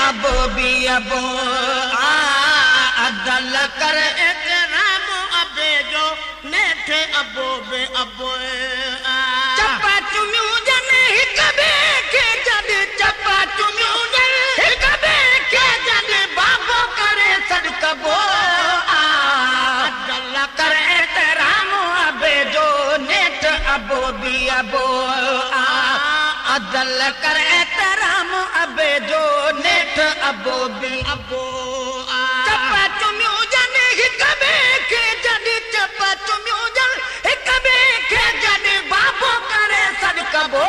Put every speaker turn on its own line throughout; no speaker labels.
अबो बि अबो आ अदल कर
एहतराम अबे जो नेठ अबो बि अबो आ।
चपा चुमियूं जन हिक ॿिए खे जॾहिं चपा चुमियूं जन हिक ॿिए खे जॾहिं बाबो करे सॾु कबो आ अदल कर एहतराम अबे जो नेठ अबो बि अबो आ अदल कर एहतराम अबे जो नेठ अबो बि
अबो आ।
चपा चुमियूं जन हिक ॿिए खे जॾहिं चपा चुमियूं जन हिक ॿिए खे जॾहिं बाबो करे सॾु कबो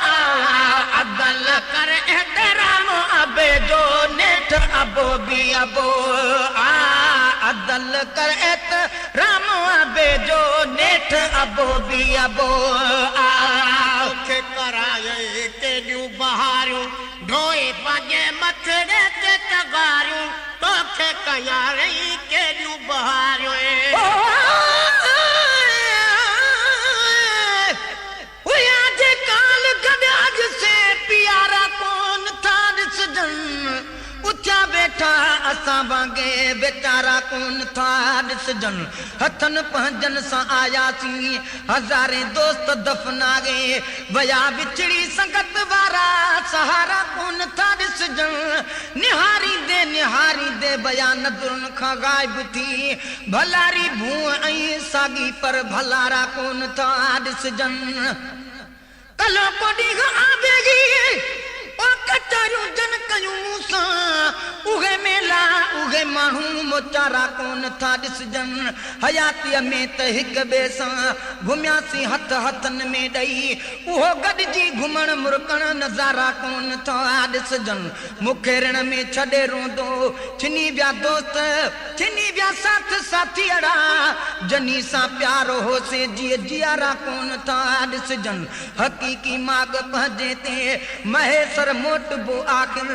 आ अदल कर एहतराम अबे जो नेठ अबो बि अबो आ अदल कर एहतराम अबे जो नेठ अबो बि अबो आ।
तोखे कराए केॾियूं बहारियूं ढोए पंहिंजे मथड़े ते तगारियूं तोखे कयारई केॾियूं बहारियूं।
जे काल गॾु अॼु से प्यारा कोन था ॾिसजनि उथिया वेठा असां वांगे वीचारा कोन था ॾिसजनि। हथनि पंहिंजनि सां आयासीं हज़ारे दोस्त दफ़नाए वया विछड़ी संगत वारा सहारा कोन था ॾिसजनि। निहारींदे निहारींदे वया नज़रुनि खां ग़ाइब थी भलारी भूअ ऐं साॻी पर भलारा कोन था ॾिसजनि। कलो को ॾींहुं आवेगी ओ कचहरियूं जन कयूं मूंसां उहे मेला उहे माण्हू मोचारा कोन था ॾिसजनि। हयातीअ में त हिक ॿिए सां घुमियासीं हथ हथनि में ॾेई उहो गॾिजी घुमण मुरकण नज़ारा कोन था ॾिसजनि। मूंखे ऋण में छॾे रोंदो छिनी विया दोस्त छिनी विया साथ साथीअड़ा जनी सां प्यारो होसे जीअं जियारा कोन था ॾिसजनि। हक़ीक़ी माग पंहिंजे ते महेसर मोटबो आख़िर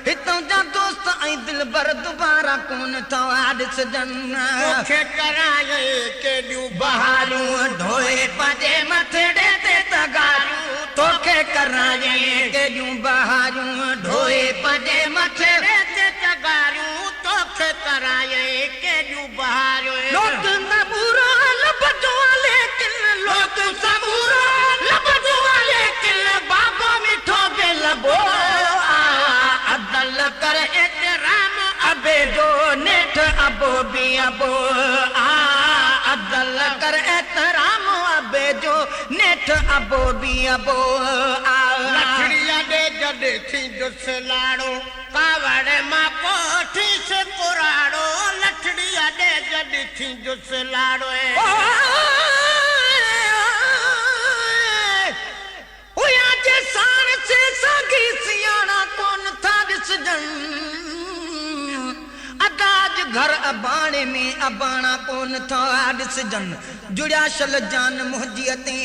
हितां जा दोस्त ऐं दिलबर दोबारा कोन था ॾिसजनि।
तोखे कराए केॾियूं
बहारियूं ढोए पंहिंजे मथड़े ते तगारियूं तोखे कराए केॾियूं बहारियूं ढोए पंहिंजे मथड़े
ते तगारियूं तोखे कराए केॾियूं बहारियूं।
लोक सबूरो लभजो लेकिन लोक सबूरो लभजो लेकिन बाबो मिठो बे लभो आ अदल कर एहतराम अबे जो नेठ अबो बि अबो आ अदल कर एहतराम अबे जो नेठ अबो बि अबो आ।
लठड़िया ॾे जॾहिं थींदुसि लाड़ो कावड़ मां कोठीसि कुराड़ो लठड़िया ॾे जॾहिं थींदुसि लाड़ो।
हुया जे साण से साॻी सियाणा कोन था ॾिसजनि। अदाज घर अबाणे में अबाणा कोन था ॾिसजनि। जुड़िया शल जान मुंहिंजीअ ते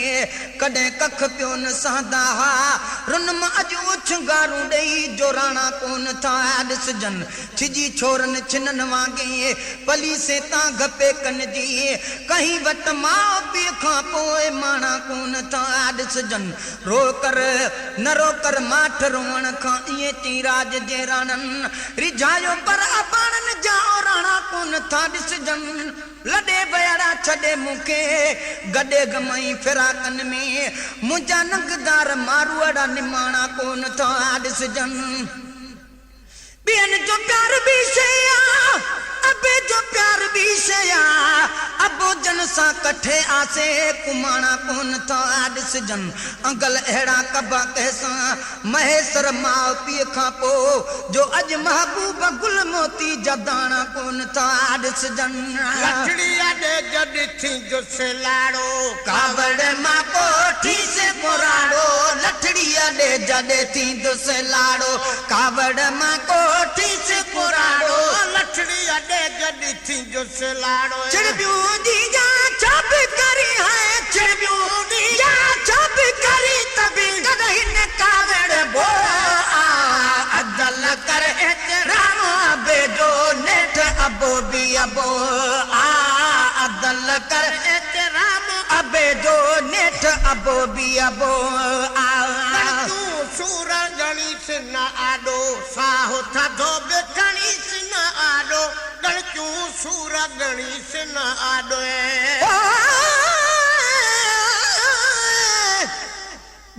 कॾहिं कख पियो न सहंदा हुआ रुन मां अॼु उछंगारूं ॾेई जोराणा कोन था ॾिसजनि। छिजी छोरनि छिननि वांगे पली से तां गपे कन जी कहीं वटि माउ पीउ खां पोइ माणा कोन था ॾिसजनि। रो कर न रो कर माठ रोअण खां ईअं चई राज जे राणनि रिझायो पर अबाणनि जा राणा कोन था ॾिसजनि। लॾे वयड़ा छॾे मूंखे गॾे गमई फिराकनि में मुंहिंजा नंगदार मारूअड़ा निमाणा कोन था ॾिसजनि। ॿियनि जो प्यार बि शइ आहे अबे जो प्यार बि शइ आहे अबो जन सां कठे आसे कुमाणा कोन था ॾिसजनि। अंगल अहिड़ा कबा कंहिंसां महेसर माउ पीउ खां पोइ जो अॼु महबूब गुल मोती जा दाणा कोन था ॾिसजनि।
लठड़िया ॾे जॾहिं थींदुसि लाड़ो
कावड़ मां कोठीसि कुराड़ो लठड़िया ॾे जॾहिं थींदुसि लाड़ो कावड़ मां कोठीसि कुराड़ो
लठड़िया ॾे जॾहिं थींदुसि लाड़ो।
चिड़बियूं जी जा छा बि करी है चिड़बियूं जी जा छा बि करी तबी कॾहिं न कावड़ बो आ अदल कर एहतराम अबे जो नेठ अबो बि अबो आ अदल कर
एहतराम
अबे जो नेठ अबो बि अबो आ।
तूं सूरजणी से نه آڏو، ساهه ٿڌو به کڻيس نه آڏو، ڳڻتيون سور ڳڻيس نه آڏو.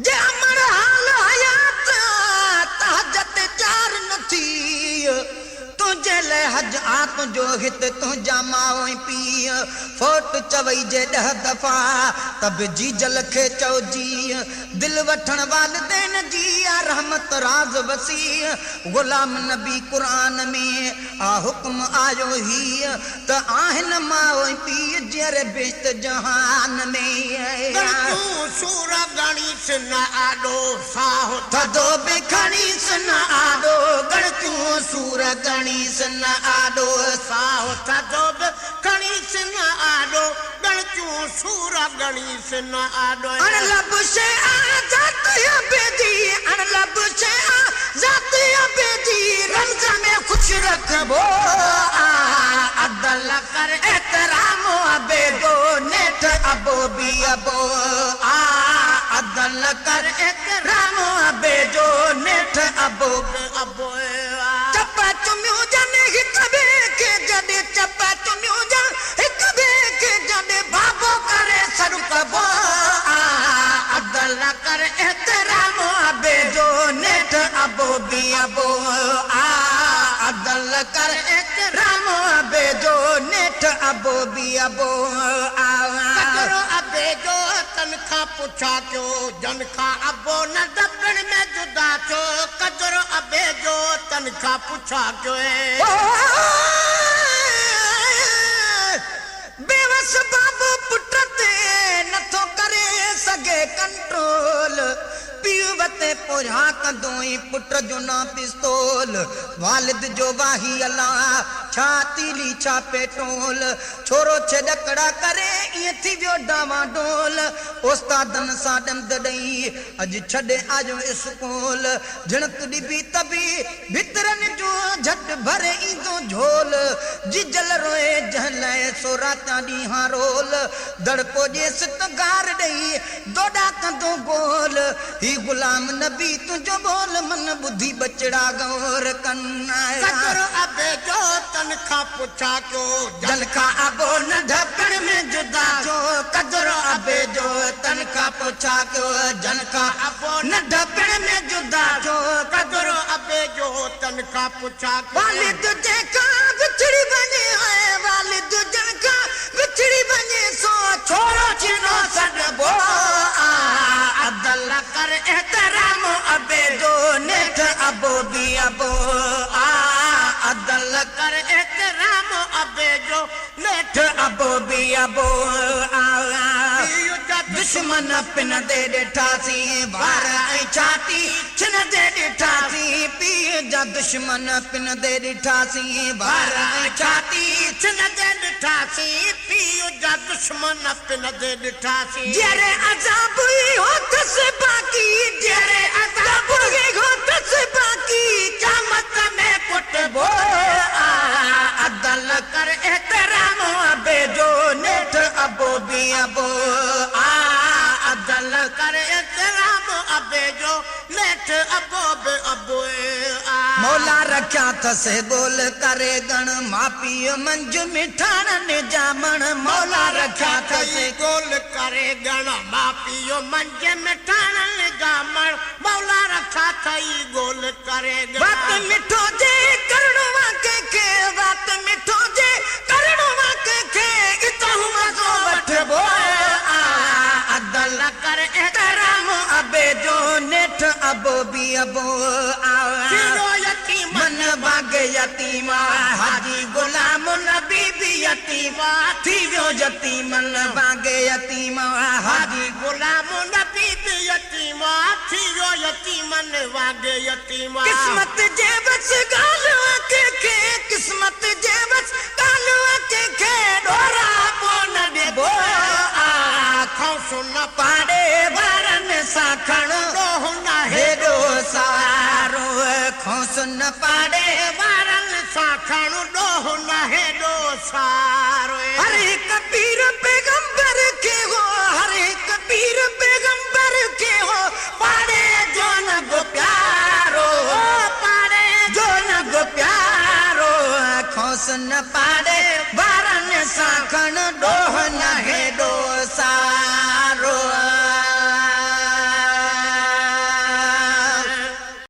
جي امڙ حال حيات ته حج تي چار نه ٿي، تنهنجي لئه حج آ تنهنجو هت تنهنجا ماء ۽ پيء، فوت چوئي جي ڏهه دفعا ته به جيجل کي چئو جيء، دل وٺڻ والدين جي آ رحمت راز وسيع، غلام نبي قرآن ۾ آ حڪم آيو هيء، ته آهن ماء ۽ پيء جيئري بهشت جهان ۾.
ڳڻتيون سور ڳڻيس نه آڏو، ساهه
ٿڌو به کڻيس نه آڏو، ڳڻتيون سور ڳڻيس نه آڏو.
ساهه ٿڌو به کڻيس نه آڏو، ڳڻتيون سور ڳڻيس نه آڏو.
اڻ لڀ شيء آ ذات ابي جي، اڻ لڀ شيء آ ذات ابي جي، رمز ۾ خوش رکبو آ عدل ڪر احترام ابي جو، نيٺ ابو به ابو آ عدل ڪر احترام ابي جو، نيٺ ابو
به ابو آ.
چپ چميون جن هڪ ٻئي کي جڏهن، چپ چميون جن هڪ ٻئي کي جڏهن، بابو ڪري سڏ ڪبو آ عدل ڪر احترام ابي جو، نيٺ ابو به ابو آ عدل ڪر احترام ابي جو، نيٺ ابو به ابو آ.
قدر ابي جو تن کان پڇا ڪيو، جن کان ابو ننڍپڻ ۾ جدا ٿيو، قدر ابي جو تن کان پڇا ڪيو.
بيوس بابو پٽ تي نٿو ڪري سگهي ڪنٽرول، پيء وتي پورهيا ڪندو ۽ پٽ جو نان پستول، والد جو واهي الله ڇا تيلي ڇا پيٽرول، ڇورو ڇيڏڪڙا ڪري ائين ٿي ويو ڊانوان ڊول، استادن سان ڏند ڏئي اڄ ڇڏي آيو اسڪول، جهڻڪ ڏبي ته به ڀترن جو جهٽ ڀري ايندو جهول، جيجل روئي جنهن لئه سو راتيان ڏينهان رول، دڙڪو ڏيس ته گار ڏئي دوڏا ڪندو گول، هي غلام نبي تنهنجو ٻول من ٻڌي ٻچڙا غور ڪن.
قدر ابي جو تن کان پڇا ڪيو،
جن کان ابو ننڍپڻ ۾ جدا ٿيو، قدر ابي جو تن کان پڇا ڪيو، جن کان
ابو
ننڍپڻ ۾ جدا ٿيو،
قدر ابي جو تن کان پڇا ڪيو.
والد جنهن کان وڇڙي وڃي ۽ والد جنهن کان وڇڙي وڃي سو ڇورو ڇيڻو سڏبو آ عدل ڪر احترام ابي جو، نيٺ ابو به ابو آ عدل
ڪر احترام ابي جو، نيٺ
ابو به ابو آ.
پيء جا
دشمن پنندي ڏٺاسين، وار ۽ ڇاتي ڇنندي ڏٺاسين، پيء جا دشمن پنندي ڏٺاسين، وار ۽ ڇاتي
ڇنندي ڏٺاسين، پيء جا دشمن پنندي ڏٺاسين.
جيئري عذاب ئي هو ٿس باقي، جيئري عذاب ئي هو ٿس باقي، قيامت ۾ ڪٽبو آ عدل ڪر احترام ابي جو، نيٺ ابو به ابو آ عدل
ڪر احترام ابي جو، نيٺ ابو به ابو آ.
مولا رکيا اٿس ڳول ڪري ڳڻ، ماء پيء منجهه مٺاڻن جا مڻ، مولا رکيا اٿس
ڳول ڪري ڳڻ، ماء پيء منجهه مٺاڻن جا مڻ، مولا رکيا اٿئي ڳول ڪري ڳڻ.
وات مٺو جي ڪرڻو آ ڪنهن کي، وات مٺو جي ڪرڻو آ ڪنهن کي، اتان مزو وٺبو آ عدل
ڪر
احترام ابي جو، نيٺ ابو به ابو آ.
ٿي ويو يتيم
من وانگي يتيم آ، حاجي غلام نبي به يتيم آ، ٿي ويو يتيمن وانگي يتيم آ، حاجي
غلام نبي به يتيم آ، ٿي ويو يتيمن وانگي يتيم آ.
قسمت جي وس ڳالهه آ ڪنهن کي، قسمت جي وس ڳالهه آ ڪنهن کي، ڏوراپو نه ڏبو آ.
کئونس نه
پاڙي وارن سان کڻ
ڏوهه ناهي
هيڏو سارو، کئونس نه پاڙي
وارن سان کڻ ڏوهه ناهي ڏو سارو.
هر هڪ پير پيغمبر کي هو، هر هڪ پير پيغمبر کي هو پاڙي جو نه به پيارو. حسن پاڙي وارن سان کڻ ڏوهه.